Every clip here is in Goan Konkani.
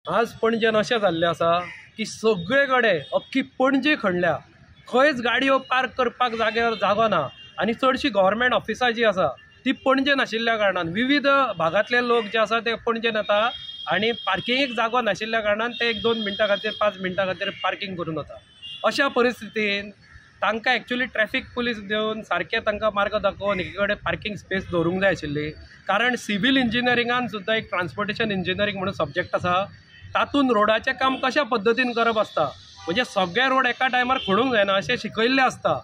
आज पणजेन अशें जाल्लें आसा की सगळे कडेन अख्खी पणजी खणल्या, खंयच गाडयो पार्क करपाक जाग्यार जागो ना आनी चडशीं गव्हर्मेंट ऑफिसां जीं आसा ती पणजेन आशिल्ल्या कारणान विविध भागांतले लोक जे आसा ते पणजेन येता आनी पार्किंगेक जागो नाशिल्ल्या कारणान ते 1-2 मिनटां खातीर 5 मिनटां खातीर पार्किंग करून वता. अशा परिस्थितीन तांकां एक्चुअली ट्रॅफिक पुलीस घेवन सारकें तांकां मार्ग दाखोवन एकी कडेन पार्किंग स्पेस दवरूंक जाय आशिल्ली. कारण सिवील इंजिनियरिंगान सुद्दां एक ट्रान्सपोर्टेशन इंजिनियरींग म्हणून सब्जेक्ट आसा, तातूंत रोडाचें काम कशा पद्दतीन करप आसता, म्हणजे सगळे रोड एका टायमार खणूंक जायना अशें शिकयल्लें आसता.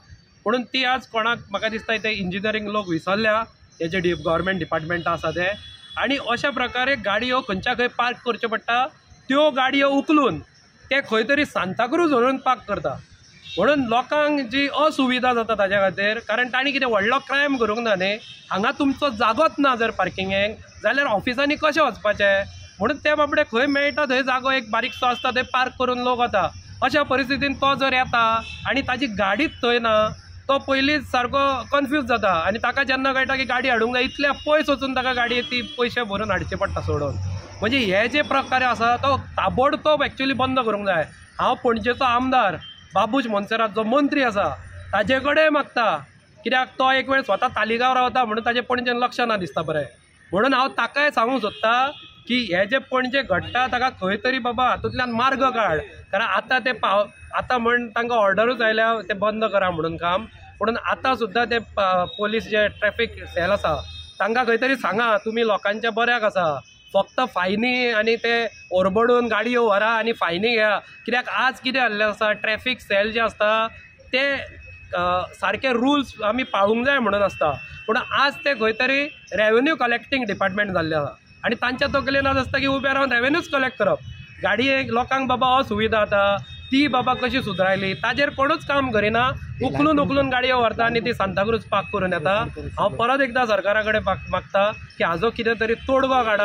पूण ती आज कोणाक म्हाका दिसता ते इंजिनियरींग लोक विसरल्या, हे जे गव्हर्मेंट डिपार्टमेंट आसा ते. आनी अशा प्रकारे गाडयो खंयच्या खंय पार्क करच्यो पडटा, त्यो गाडयो उखलून ते खंय तरी सांताक्रूज व्हरून पार्क करता. म्हणून लोकांक जी असुविधा जाता ताज्या खातीर, कारण तांणी कितें व्हडलो क्रायम करूंक ना न्ही, हांगा तुमचो जागोच ना जर पार्किंगेक जाल्यार ऑफिसांनी कशें वचपाचें, म्हणून ते बाबडे खंय मेळटा थंय जागो एक बारीकसो आसता थंय पार्क करून लोक वता. अशा परिस्थितीन तो जर येता आनी ताजी गाडीच थंय ना, तो पयलींच सारको कन्फ्यूज जाता आनी ताका जेन्ना कळटा की गाडी हाडूंक जाय इतल्या पयस वचून ताका गाडी ती पयशे भरून हाडची पडटा सोडून. म्हणजे हे जे प्रकार आसा तो ताबडतोब एक्चुअली बंद करूंक जाय. हांव पणजेचो आमदार बाबूश मोन्सेरात जो मंत्री आसा ताजे कडेन मागता, कित्याक तो एक वेळ स्वता तालिगांव रावता म्हणून ताजें पणजेन लक्ष ना दिसता बरें. म्हणून हांव ताकाय सांगूंक सोदता की हे जे पणजे घडटा ताका खंय तरी बाबा हातूंतल्यान मार्ग काड, कारण आतां ते आतां म्हण तांकां ऑर्डरूच आयल्या ते बंद करा म्हणून काम, पूण आतां सुद्दां ते पोलीस जे ट्रॅफिक सेल आसा तांकां खंय तरी सांगा तुमी लोकांच्या बऱ्याक आसा, फक्त फायनी आनी ते ओरबडून गाडयो व्हरा आनी फायनी घेया. कित्याक आज कितें जाल्लें आसा, ट्रॅफिक सेल जे आसता ते सारके रुल्स आमी पाळूंक जाय म्हणून आसता, पूण आज ते खंय तरी रेवेन्यू कलेक्टींग डिपार्टमेंट जाल्लें आसा आनी तांच्या तकलेन आज आसता की उबे रावन रेवेन्यूच कलेक्ट करप. गाडयेक लोकांक बाबा असुविधा जाता ती बाबा कशी सुदरायली ताजेर कोणूच काम करिना, उखलून उखलून गाडयो व्हरता आनी ती सांताक्रूज पार्क करून येता. हांव परत एकदां सरकारा कडेन मागता की हाजो कितें तरी तोडगो काडा.